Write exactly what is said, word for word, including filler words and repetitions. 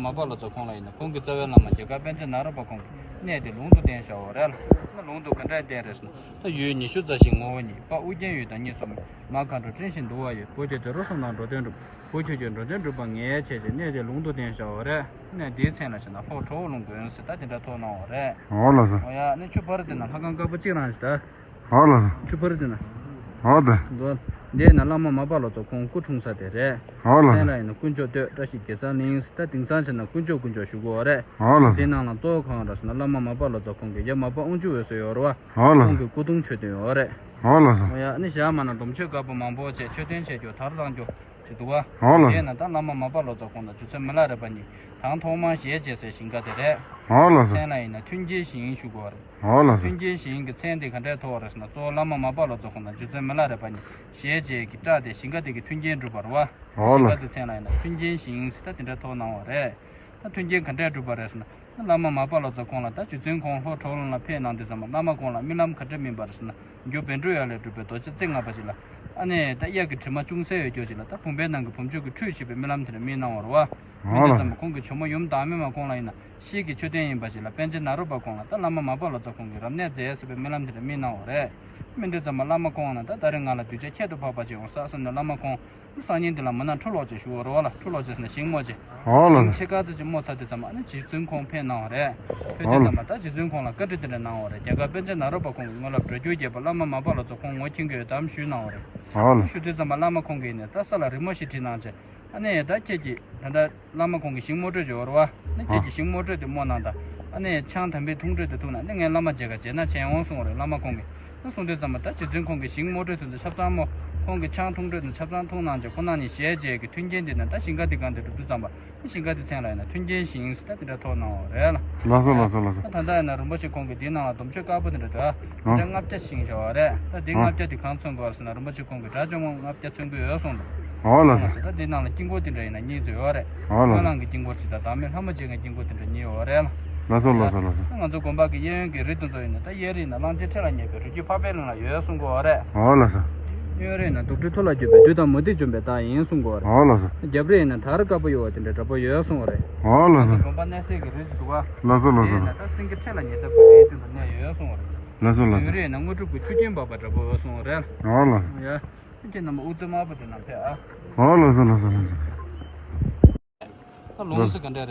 མ་པ་ལོ་ཙཱ་ཁོང་ལ་ཡིན་ན་ཁོང་གི་རྩ་བའི་བླ་མ་རྒྱ་གར་པཎ་ཆེན་ནཱ་རོ་པ་ཁོང་གིས་གནས་དེ་ལུང་དུ་བསྟན་བཞག་པ་རེད་ལ། ལུང་དུ་ག་འདྲ་བསྟན་རེད་ཟེར་ན། ད་ཡུལ་ཉི་ཤུ་རྩ་བཞི་ངོ་བོ་ཉིད། དཔའ་ཨུ་རྒྱན་ཡུལ་དང་གཉིས་སུ་མེད། མ་མཁའ་འགྲོ་སྤྲིན་བཞིན་འདུ་བ་ཡི། བུ་ཁྱོད་ཀྱིས་རོ་གསུམ་ནང་འགྲོ་དོན་འགྲུབ། བུ་ཁྱོད་ཀྱིས་འགྲོ་དོན་འགྲུབ་པར་ངེས་བྱས་ཏེ། གནས་དེ་ལུང་དུ་བསྟན་བཞག་པ་རེད། གནས་འདིའི་མཚན་ལ་བྱས་ན་ལྷོ་གྲོ་བོ་ལུང་དགོན་ཟེར་ད་དེ་འདྲ་ཐོགས་གནང་བ་རེད། འོ་ལགས་སོ། འོ་ཡ། ནི་ཆུ་ཕར་དེ་ན་ལྷ་ཁང་དཀར་པོ་གཅིག་རང་ཞིག་ད། འོ་ལགས་སོ། ཆུ་ཕར་དེ་ན། འོ་དེ། འདི་ན་བླ་མ་མ་པ་ལོ་ཙཱ་ཁོང་སྐུ་འཁྲུངས་ས་དེ་རེད། འོ་ལགས་སོ། མཚན་ལ་ཡིན་ན་དཀོན་མཆོག་སྟོད་བཀྲ་ཤིས་དགེ་རྩ་གླིང་ཟེར། ད་དེང་སང་བྱས་ན་དཀོན་མཆོག་དཀོན་མཆོག་ཞུ་གི་ཡོད་རེད། འོ་ལགས་སོ། དེ་ནང་ལ་གཙོ་བོ་གང་རེད་ཟེར་ན་བླ་མ་མ་པ་ལོ་ཙཱ་ཁོང་གི་ཡབ་མ་པ་དབང་ཕྱུག་འོད་ཟེར་ཡོད་རེད་བ། འོ་ལགས་སོ། ཁོང་གི་སྐུ་གདུང་མཆོད་རྟེན་ཡོད་རེད། འོ་ལགས་སོ། འོ་ཡ། ནི་ཞག་མ་ན་སྡོམ་མཆོད་དཀར་པོ་མང་པོ་བྱས་མཆོད་རྟེན་བྱས་རྒྱུ་དར་བཏང་རྒྱུ་བྱེད་འདུག་བ། འོ་ལགས། དེ་ན་ད་བླ་མ་མ་པ་ལོ་ཙཱ་ཁོང་དང་རྗེ་བཙུན་མི་ལ་རས་པ་གཉིས་དང་ཐོག་མར་ཞལ་མཇལ་སའི་ཞིང་ཁ་དེ་རེད། འོ་ལགས་སོ། མཚན་ལ་ཡིན་ན་མཐུན་རྐྱེན་ཞིང་ཞུ་དགོས་རེད། འོ་ལགས་སོ། མཐུན་རྐྱེན་ཞིང་གི་མཚན་དེ་ག་འདྲས་ཐོགས་རེད་ཟེར་ན། གཙོ་བོ་བླ་མ་མ་པ་ལོ་ཙཱ་ཁོང་དང་རྗེ་བཙུན་མི་ལ་རས་པ་གཉིས་ཞལ་མཇལ་གྱི་སྐྲག་དེ་ཞིང་ཁ་དེ་གི་མཐུན་རྐྱེན་སྒྲུབ་པ་རེད་བ། འོ་ཞིང་ཁ་ལགས་དེ་མཚན་ལ་ཡིན་ན་མཐུན་རྐྱེན་ཞིང་ཟེར་ད་དེ་འདྲ་ཐོགས་གནང་བ་རེད། ད་མཐུན་རྐྱེན་ག་འདྲས་སྒྲུབ་པ་རེད་ཟེར་ན། བླ་མ་མ་པ་ལོ་ཙཱ་ཁོང་ལ་ད་རྗེ་བཙུན་ཁོང་ལྷོ་གྲོ་བོ་ལུང་ལ་ཕེབས་གནང་དུས་ཙམ་པ་བླ་མ་ཁོང་ལ་རྨི་ལམ་ག་འདྲ་རྨིས་པ་རེད་ཟེར་ན། རྒྱུ་བཻ་ཌཱུརྱ་ལས་གྲུབ་པའི་རྡོ་རྗེ་རྩེ་ལྔ་པ་ཞིག་ལ། ཨ་ནི་ད་གཡག་གི་དྲི་མ་ཅུང་ཟད་ཡོད་རྒྱུ་ཞིག་ལ་ད་བུམ་པའི་ནང་གི་བུམ་ཆུ་གི་ཁྲུས་བྱེད་པའི་རྨི་ལམ་དེ་འདྲ་རྨིས་གནང་བ་རེད་བ། རྨིས་དུས་ཙམ་པ་ཁོང་གི་ཇོ་མོ་ཡུམ་བདག་མེད་མ་ཁོང་ལ་ཡིན་ན་ཤེལ་གྱི་མཆོད་རྟེན་ཡིན་པ་ཞིག་ལ་པཎ་ཆེན་ནཱ་རོ་པ་ཁོང་ལ་ད་བླ་མ་མ་པ་ལོ་ཙཱ་ཁོང་གིས་རབ་གནས་མཛད་ཟེར་བའི་རྨི་ལམ་དེ་འདྲ་རྨིས་གནང་བ་རེད། རྨིས་དུས་ཙམ་པ་བླ་མ་ཁོང་ལ་ད་ད་རེས་ང་ལ་གདུལ་བྱ་ཁྱད་དུ་འཕགས་པ་ཅིག་འོང་ས་བསམ་ནས་བླ་མ་ཁོང་སང་ཉིན་འདི་ལ་མུན་ནག་འཁྲུ་ལོག་ཅེས་ཞུ་བ་རེད་བ་ལ། འཁྲུ་ལོག་ཅེས་ཟེར་ན་ཞིང་རྨོ་ཅེས། འོ་ལགས་ཞིང་སོ། ཕྱེད་ཀ་ཙམ་ཅིག་རྨོ་ཚར་དུས་ཙམ་པ་ཨ་ནི་རྗེ་བཙུན་ཁོང་ཕེབས་གནང་བ་རེད། ཕེབས་དུས་ཙམ་པ་ད་རྗེ་བཙུན་ཁོང་ལ་བཀའ་འདྲི་དེ་འདྲ་གནང་བ་རེད། རྒྱ་གར་པཎ་ཆེན་ནཱ་རོ་པ་ཁོང་གིས་སྔོན་ལ་སྒྲ་སྒྱུར་རྒྱས་པ་བླ་མ་མ་པ་ལོ་ཙཱ་ཁོང་ངོ་མཁྱེན་གྱི་ཡོད་དམ་ཞུས་གནང་བ་རེད། འོ་ལགས། ཞུ་དུས་ཙམ་པ་བླ་མ་ཁོང་གིས་ནི་ད་ས་ལ་རི་མོ་ཞིག་བྲིས་གནང་བྱས། ཨ་ནི་ད་ཁྱེད་ཀྱིས་ད་ལྟ་བླ་མ་ཁོང་གི་ཞིང་རྨོ་འདོད་ཡོད་རེད་བ། ཨ་ནི་ཁྱེད་ཀྱིས་ཨ་ཞིང་རྨོ་འདོད་དེ་རྨོ་གནང་དང་། ཨ་ནི་ཆང་དམ་པའི་འཐུང་འདོད་དེ་འཐུང་ན་ཨ་ནི་ངའི་བླ་མ་མཇལ་ཁ་བྱས་ན་བྱས་འོང་གསུངས་པ་རེད་བླ་མ་ཁོང་གིས། ཨ་གསུངས་དུས་ཙམ་པ་ད་རྗེ་བཙུན་ཁོང་གིས་ཞིང་རྨོ་འདོད་དེ་ཚོ་ཆ་ཚང་རྨོ། ཁོང་གིས་ཆང་འཐུང་འདོད་དེ་ཆ་ཚང་འཐུང་གནང་བྱས་ཁོང་རྣམ་གཉིས་ཞལ་མཇལ་གྱི་མཐུན་རྐྱེན་དེ་ནི་ད་ཞིང་ཁ་དེ་སྒང་དེ་འགྲོ་དུས་ཙམ་པ། ཨ་ཞིང་ཁ་དེ་མཚན་ལ་ཡིན་ན་མཐུན་རྐྱེན་ཞིང་ཟེར་ད་དེ་འདྲ་ཐོགས་གནང་བ་རེད་ལ། ལགས་སོ་ལགས་སོ་ལགས་སོ། ད་ད་ལྟ་ཡིན་ན་རིན་པོ་ཆེ་ཁོང་གིས་དེའི་ནང་ལ་སྡོམ་ཆོས་དཀར་པོ་དེ་འདྲ་འདུག་ཨ། དེ་འདྲ་ལྔ་བརྒྱ་ཞིང་བྱ་བ་རེད། ད་དེ་ལྔ་བརྒྱ་དེ་གང་མཚོན་དགོས་ཟེར་ན་རིན་པོ་ཆེ་ཁོང་གིས་དགྲ་བཅོམ་དབང་ལྔ་བརྒྱ་མཚོན་གྱི་ཡོད་གསུངས་འདུག་འོ་ལགས་སོ། ད་འདི་ནང་ལ་དཀྱིལ་འཁོར་དེ་འདྲ་ཡིན་ན་གཉིས་ཙམ་ཡོད་རེད། འོ་ལགས་སོ། སྨོན་ལམ་གྱི་དཀྱིལ་འཁོར་གཅིག་དང་བདག་མེད་ལྷ་མོ་བྱེད་མཁན་དཀྱིལ་འཁོར་དེ་འདྲ་གཉིས་ཡོད་རེད་ལ། ལགས་སོ་ལགས་སོ་ལགས་སོ། ང་ཚོ་དགོན་པ་གི་གཡས་གཡོན་གྱི་རི་དེ་ཚོ་ཡིན་ན་ད་གཡས་རི་ཡིན་ན་གླང་ཆེན་ཁྲི་ལ་ཉེ་བའི་རི་རྒྱུད་འཕགས་པའི་གླིང་ལ་ཡོད་གསུང་གི་ཡོད་རེད། འོ་ལགས་སོ། གཡོན་རི་ཡིན་ན་དུག་སྦྲུལ་ཐུར་ལ་བརྒྱུས་པའི་བདུད་དང་མུ་སྟེགས་འཇོམས་པའི་རྟགས་ཡིན་གསུང་གི་ཡོད་རེད། འོ་ལགས་སོ། རྒྱབ་རི་ཡིན་ན་དར་དཀར་པོ་གཡོ་བ་དེ་འདྲ་འདྲ་པོ་ཡོད་གསུང་གི་རེད། འོ་ལགས་སོ། དགོན་པ་གནས་སའི་གི་རི་ཞིག་འདུག་ག་ལགས་སོ་ལགས་སོ། དེ་ཡིན་ན་ད་སེང་གེ་ཁྲི་ལ་ཉེ་ཚབ་ཀྱི་རིའི་སྟེང་དུ་གནས་ཡོད་གསུང་གི་རེད། ལགས་སོ་ལགས་སོ། ཡུན་རིང་ན་དངོས་གྲུབ་ཀྱི་ཆུ་རྒྱུན་འབབ་པ་འདྲ་པོ་ཡོད་གསུང་རེད། འོ་ལགས་སོ། ཡ། ཁྱེད་རྣམ་པ་དབུ་རྩེ་དམར་པོ་དེ་ནང་ཕེབས་ཨ། འོ་ལགས་སོ་ལགས་སོ་ལགས་སོ། ད་ལུང་ཟེར་ག་འདྲ་རེད།